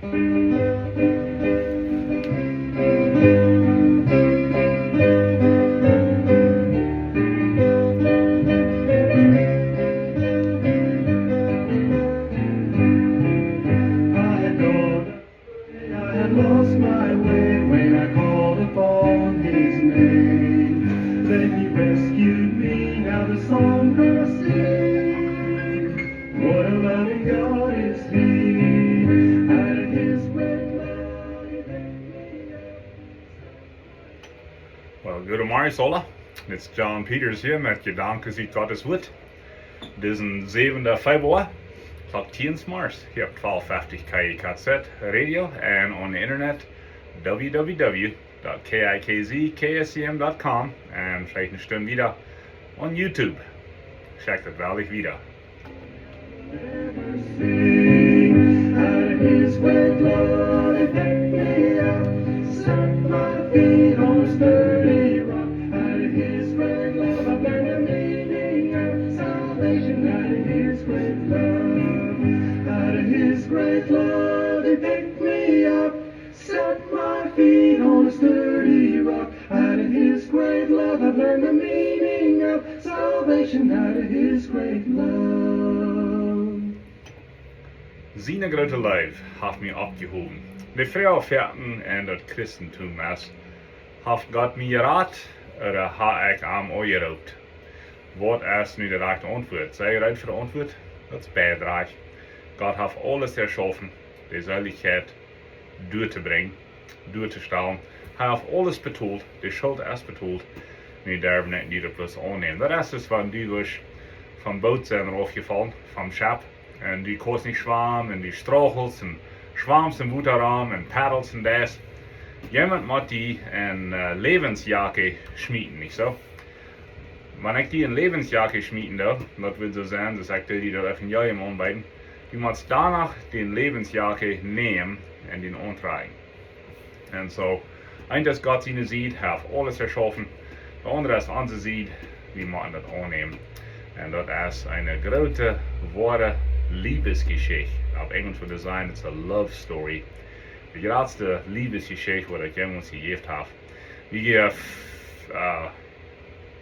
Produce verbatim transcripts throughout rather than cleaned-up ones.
I had lost my way when I called upon his name. Then he rescued me, now the song I sing. What a loving God is he. Out of his great love he picked me up. Well, good morning, Sola. It's John Peters hia met Jedanken ut Gottes Wuat. Dit es de säwende Februar, Klock tieen zemorjes, hia opp twalf feftig K I K Z Radio un on the internet, W W W dot K I K Z K S C M dot com un veleicht eene Stund wieda on YouTube. Checkt daut woll wieda. Out of his great love, he picked me up, set my feet on a sturdy rock. Out of his great love, I've learned the meaning of salvation. Out of his great love, out of his great love, he picked me up, set my feet on a sturdy rock. Out of his great love, I've learned the meaning of salvation. Out of his great love. Siene groote Leew haft mie oppjehowen. De Froag foaken en daut Christentum es: Haft Gott mie jerat, ooda hab ekj am aunjeroopt? Waut es nu de rajchte Auntwuat? Sie reed fa de Auntwuat? Daut es beid rajcht. Gott haft aules erschaufen, de Seelichkjeit derchtobrinjen, derchtostalen. Hee haft aules betolt, de Schult es betolt. Nu derwen wie daut bloos aunnämen. Daut es soo aus wan du wurscht vom Boot sennen raufjefollen, vom Schepp, un du kaust nich schwamen, un du strauchelst un schwamst em Wota rom un paddelst un daut. Jemaunt mott die eene, äh, Läwensjacke schmieten, nich soo? Wan ekj die eene Läwensjacke schmieten doo, daut wudd soo sennen, daut ekj die daut Evangelium aunbeed, du motst doano dee Läwensjacke nämen un dee auntrakjen. Un soo, eent es Gott siene Sied, hee haft aules erschaufen. De aundre es onse Sied, wie motten daut aunnämen. Un daut es eene groote, woare Leewesjeschicht. Opp Enjlisch wudd eena sajen, it's a love story. De jratste Leewesjeschicht, waut et jemols jejäft haft. Wie, äh,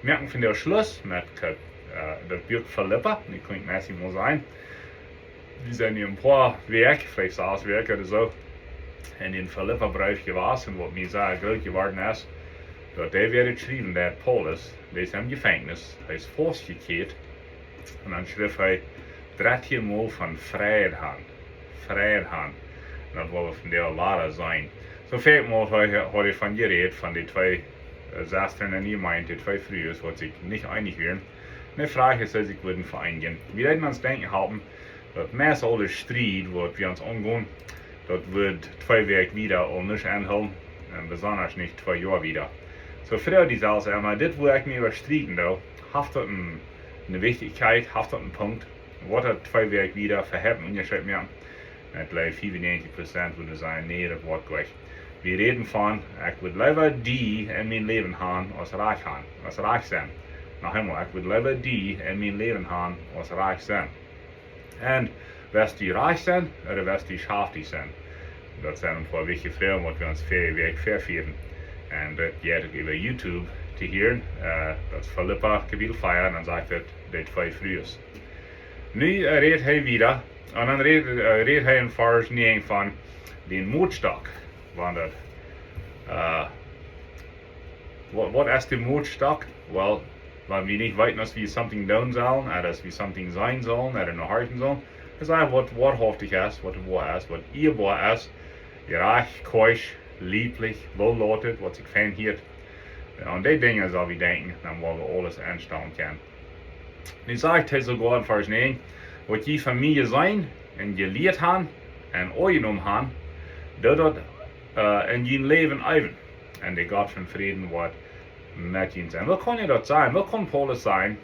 moaken vondoag Schluss met, äh, daut Buak Filippa. Dee kunn ekj meist mol sennen. Wie sent nu een poa Wäakj, veleicht sas Wäakj ooda soo, en dän Filippabreef jewast, un waut mie sea groot jeworden es, daut hee wia daut schriewen, daut Paulus, dee es em Jefenkjnis, hee es faustjekjäat, un dan schrift hee dartieen mol von Freid han, Freid han. Un daut woa wie vondoag lota seenen. Soo väl mol haud hee, haud hee von jerät, von dee twee, äh, Sestren en dee Jemeent, dee twee Frues, waut sikj nich eenich wieren. Un de Froag es, aus see sikj wudden veeenjen. Wie deeden ons denkjen halpen, daut meist aule Striet, waut wie ons aungonen, daut wudd twee Wäakj wieda aul nich aunhoolen, un besonda nich twee Joa wieda. Soo froag die selfst emol, dit, wua ekj mie äwa strieden doo, haft daut eene, eene Wichtichkjeit, haft daut een Punkt, waut daut twee Wäakj wieda fa een Unjascheet moaken? Un ekj jleew, fiefunnäajentich Prozent wudden sajen, nä, daut woat goanich. Wie räden von, ekj wudd leewa die en mien Läwen han aus rajcht han, aus rajcht sennen. Noch eemol, ekj wudd leewa die en mien Läwen han aus rajcht sennen. Un west du rajcht sennen, ooda west du schaftich sennen? Daut sent een poa wichtje Froagen, waut wie ons väl Wäakj väafieren. Un daut jeit uk äwa YouTube to hieren, äh, daut es Filippa Kapitel vea, un dan sajcht et, dee twee Frues. Nu, äh, rät hee wieda, un dan rät, äh, rät hee en Varsch näajen von dän Motstock, wan daut, äh, Waut, waut es de Motstock? Well, wan wie nich weeten, aus wie something doonen sellen, ooda aus wie something seenen sellen, ooda horchen sellen, es eefach waut woahaftich es, waut woa es, waut ieeboa es, jerajcht, koscher, lieblich, wohllotent, waut sikj fein hieet. Un aun dee Dinja sell wie denkjen, dan woa wie aules aunstalen kjennen. Nu sajcht hee soogoa en Varsch näajen, waut jie von mie jeseenen un jelieet han un aunjenomen han, doot daut, äh, en jun Läwen eewen. Un de Gott von Fräd woat met junt sennen. Woo kaun hee daut sajen? Woo kaun Paulus sajen,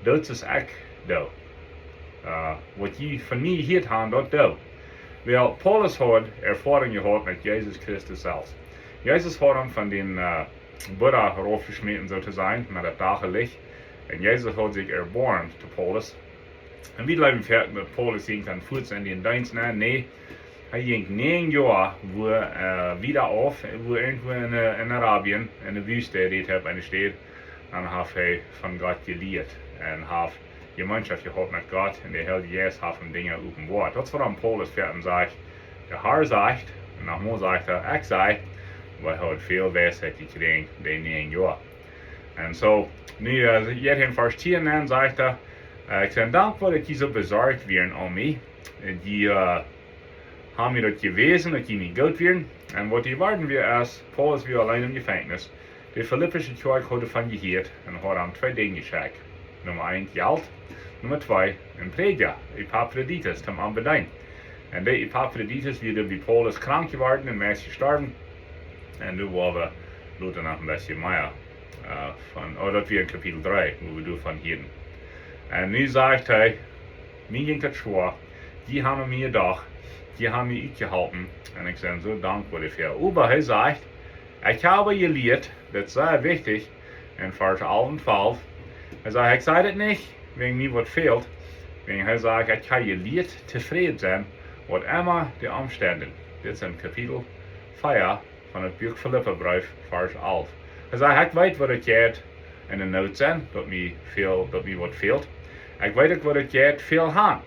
daut es ekj doo? Äh, waut jie von mie jehieet han, daut doo. Well, Paulus haud Erfoarunk jehaut met Jesus Christus selfst. Jesus haud am von dän, äh, Buddha raufjeschmäten, soo to sajen, met daut Dachlicht. Un Jesus haud sikj erboarmt to Paulus. Un wie jleewen foaken, daut Paulus jinkj dan fuaz en dän Deenst nenn. Nä, Hee jinkj näajen Joa, wua, äh, wieda auf, wua irjentwua en, äh, en Arabien, en de Wüste, deed hee opp eene Städ, un haft hee von Gott jelieet un haft Jemeenschoft jehaut met Gott, un de Heilje Jeist haft am Dinja openboat. Daut es wuarom Paulus wieda sajcht, de Herr sajcht, un noch mol sajcht hee, ekj saj, wiels hee haud väl Weisheit jekjräajen, dee näajen Joa. Un soo, nu, äh, hia en Varsch tieen dan sajcht hee, äh, ekj sie dankboa, daut jie soo besorcht wieren om mie, un jie, äh, haben mie daut jewäsen, daut jie mie goot wieren. Un waut hia worden wia es, Paulus wia auleen em Jefenkjnis. De Filippische Kjoakj haud von jehieet un haud am twee Dinja jeschekjt. Numma eent Jelt, Numma twee een Prädja, Epafroditus, toom am bedeenen. Un de Epafroditus wia bie Paulus krank jeworden un meist jestorwen. Un doa woa wie lota noch een bät mea, äh, von, oh, daut wia en Kapitel dree, wua wie doavon hieeden. Un nu sajcht hee, mie jinkj daut schwoa, jie haben mie jedocht, jie haben mie utjeholpen, un ekj sie soo dankboa doafäa. Oba hee sajcht, ekj hab jelieet, daut es sea wichtich, en Varsch alf un twalf. Hee sajcht, ekj saj daut nich, wäajen mie waut fält, wäajen hee sajcht, ekj hab jelieet tofräd sennen, waut emma de Omstend. Dit es en Kapitel vea von daut Buak Filippabreef, Varsch alf. Hee sajcht, ekj weet, waut et jeit en de Noot sennen, daut mie väl, daut mie waut fält. Ekj weet uk, waut et jeit väl haben.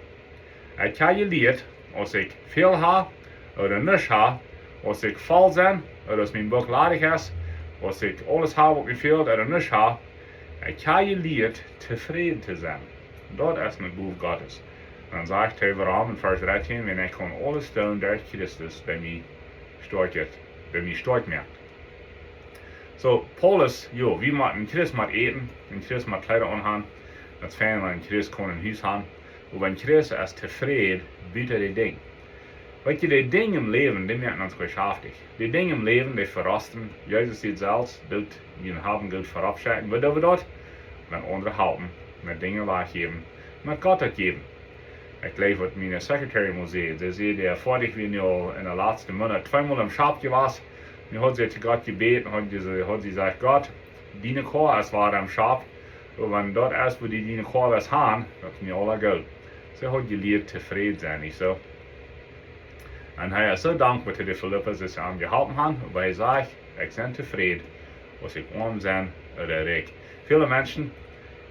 Ekj hab jelieet, aus ekj väl hab ooda nuscht hab, aus ekj voll sie ooda aus mien Buak ladich es, aus ekj aules hab, waut mie fält ooda nuscht hab, ekj hab jelieet tofräd to sennen. Daut es eene Gow Gottes. Dan sajcht hee wuarom en Varsch dartieen, wan ekj kaun aules doonen derch Christus, dee mie stoakj, dee mie stoakj moakt. Soo, Paulus, jo, wie motten, en Christ mott äten, en Christ mott Kjleeda aunhaben, daut es fein, wan en Christ kaun een Hus haben, oba en Christ es tofräd buta de Dinja. Weet jie, de Dinja em Läwen, dee moaken ons goa schaftich. De Dinja em Läwen, dee verosten. Jesus säd selfst, daut wie haben goot verropp schekjen. Woo doo wie daut? Met aundre halpen, met Dinja wajchjäwen, met Gott daut jäwen. Ekj jleew, waut miene Secretary mol säd, see säd, dee haud foadich, wie nu aul en de latste Moonat tweemol em Schap jewast. Nu haud see to Gott jebät, haud see, haud see jesajcht, Gott, diene Koa es wada em Schap, oba wan daut es, woo du diene Koa west haben, daut es mie aula goot. See haud jelieet tofräd sennen, nich soo? Un hee es soo dankboa to de Filippa, daut see am jeholpen haben, oba hee sajcht, ekj sie tofräd, aus ekj oam sie ooda rikj. Väle Menschen,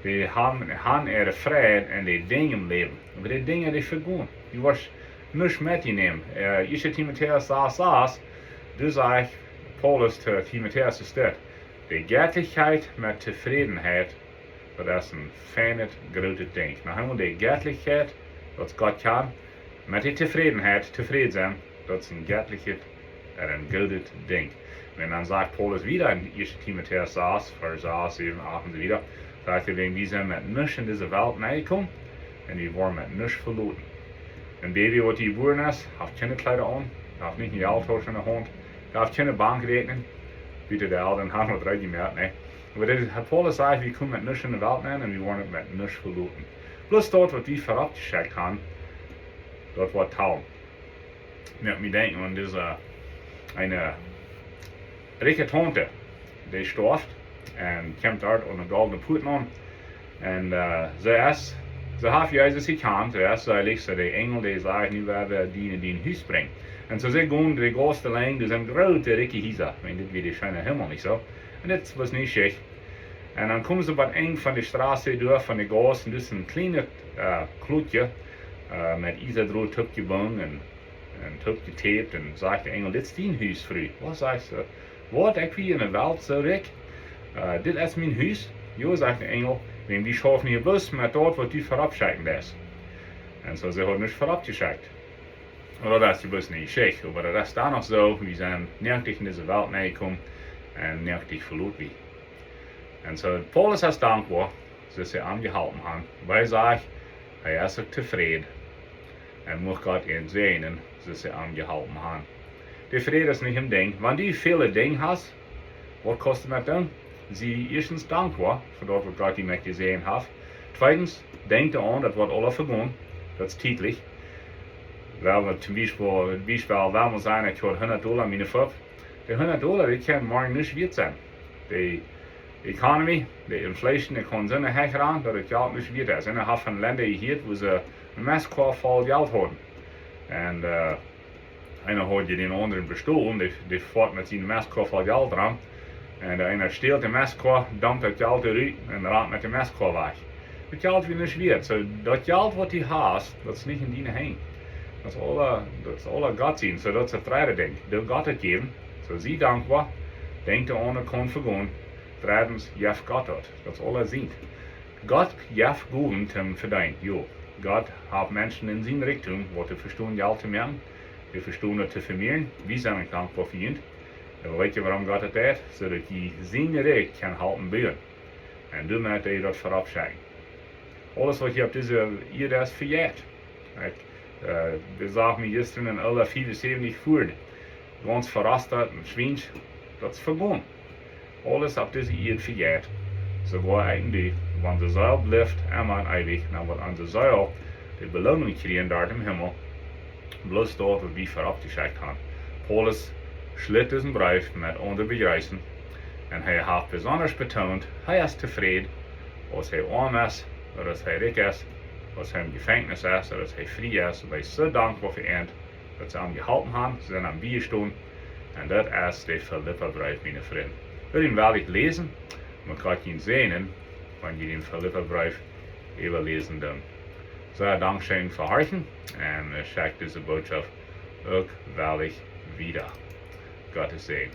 dee haben, haben äare Freid en de Dinja em Läwen, oba de Dinja, dee vegonen. Du woascht nuscht met die nämen. Äh, Ieeschte Timotäus sas sas, doa sajcht Paulus to Timotäus, es dit: De Gettlichkjeit met Tofrädenheit, daut es een feinet, grootet Dinkj. Noch eemol, de Gettlichkjeit, daut Gott kaun, met de Tofrädenheit, tofräd sennen, daut es een gettlichet, ooda een goodet Dinkj. Un dan sajcht Paulus wieda en Ieeschte Timotäus sas, Varsch sas, säwen, acht un soo wieda, sajcht hee, wäajen wie sent met nuscht en dise Welt nenjekomen un wie woaren met nuscht veloten. Een Baby, waut jebuaren es, haft kjeene Kjleeda aun, haft nich een Jelttausch en de Haunt, haft kjeene Bankräakjnunk, buta de Elren haben waut rutjemoakt, nä? Oba dit es, Paulus sajcht, wie komen met nuscht en de Welt nenn un wie woaren met nuscht veloten. Bloos daut, waut wie verropp jeschekjt haben, daut woat talen. Moakt mie denkjen aun dise, eene rikje Taunte, dee storf un kjemt doa aun de Goldne Puat aun. Un, äh, see es, see haft Jesus jekjant, see es, see licht, soo de Enjel, dee sajcht, nu woa wie die en dien Hus brinjen. Un soo see gonen de Gauss lang, doa sent groote, rikje Hiesa. Ekj meen, dit wia de scheene Himmel, nich soo? Un dit wia nich scheen. Un dan komen see bie een Enj von de Stroot doa, von de Gauss, un doa es een kjlienet, äh, Klotje, äh, met Iesadrot toopjebungen un un toopjetapet un sajcht de Enjel, dit es dien Hus, Fru. Waut sajchst du? Waut, ekj wia en de Welt soo rikj? Äh, dit es mien Hus? Jo, sajcht de Enjel, wäajen wie schaufen hia bloos met daut, waut du verropp schekjen deist. Un soo, see haud nuscht verropp jeschekjt. Oba daut es bloos eene Jeschicht, oba daut es dan noch soo, wie sent neentich en dise Welt nenjekomen un neentich veloten wie. Un soo, Paulus es dankboa, daut see am jeholpen haben. Oba hee sajcht, hee es uk tofräd. Un mucht Gott an säajnen, daut see am jeholpen haben. De Fräd es nich een Dinkj. Wan du väle Dinja hast, waut kaust du met doonen? Sie ieeschtens dankboa fa daut, waut Gott die met jesäajent haft. Tweedens, denkj doaraun, daut woat aules vegonen. Daut es tietlich. Wan wie toom Biespel, Biespel, wan wie sajen, ekj haud hundat Dolla en miene Fupp. De hundat Dolla, dee kjennen morjen nich wieet sennen. De economy, de inflation, dee kaun soo hooch gonen, daut daut Jelt nich wieet es. Un ekj hab von Lenda jehieet, wua see een Mestkorf voll Jelt hauden. Un, äh, Eena haud je dän aundren bestolen, dee, dee foat met siene Mestkoa voll Jelt rom. Un de eena stält de Mestkoa, dompt daut Jelt rut un rant met de Mestkoa wajch. Daut Jelt wia nuscht wieet. Soo, daut Jelt waut du hast, daut es nich en diene Henj. Daut es aula, daut es aula Gott sien. Soo, daut es daut dredde Dinkj. Doo Gott daut jäwen. Soo, sie dankboa. Denkj, de aundra kaun vegonen. Dreddens, jeff Gott daut. Daut es aula sient. Gott jeft Gowen toom vedeenen, jo. Gott haft Menschen en sien Rikjdom, waut dee vestonen Jelt to moaken, dee vestonen daut to vemieren. Wie sent dankboa fa junt. Un weet jie, wuarom Gott daut deit? Soo daut jie sien Rikj kjennen halpen buen. Un doamet dee daut verop schekjen. Aules waut hia opp dise Ieed es, vejeit. Ekj, äh, dee sach mie jistren en Ola fiewunsäwentich foaren. Gaunz verrostat un schwiensch, daut es vegonen. Aules opp dise Ieed vejeit. Soogoa eejentlich, wan de Seel blift emma un eewich, dan woat onse Seel de Beloonunk kjrieen doa em Himmel. Bloos daut, waut wie verop jeschekjt haben. Paulus schlitt disen Breef met aundre bejreessen. Un hee haft besondasch betoont, hee es tofräd, aus hee oam es, ooda aus hee rikj es, aus hee em Jefenkjnis es, ooda aus hee frie es. Hee es soo dankboa fa an, daut see am jeholpen haben, see sent am biejestonen. Un daut es de Filippabreef, miene Frind. Well jie dän wellich läsen, mau kaun jie säajnen, wan jie dän Filippabreef äwaläsen doonen. Soo, dankscheen fa horchen un, äh, schekjt dise Bootschoft uk wellich wieda. Gottes Säajen.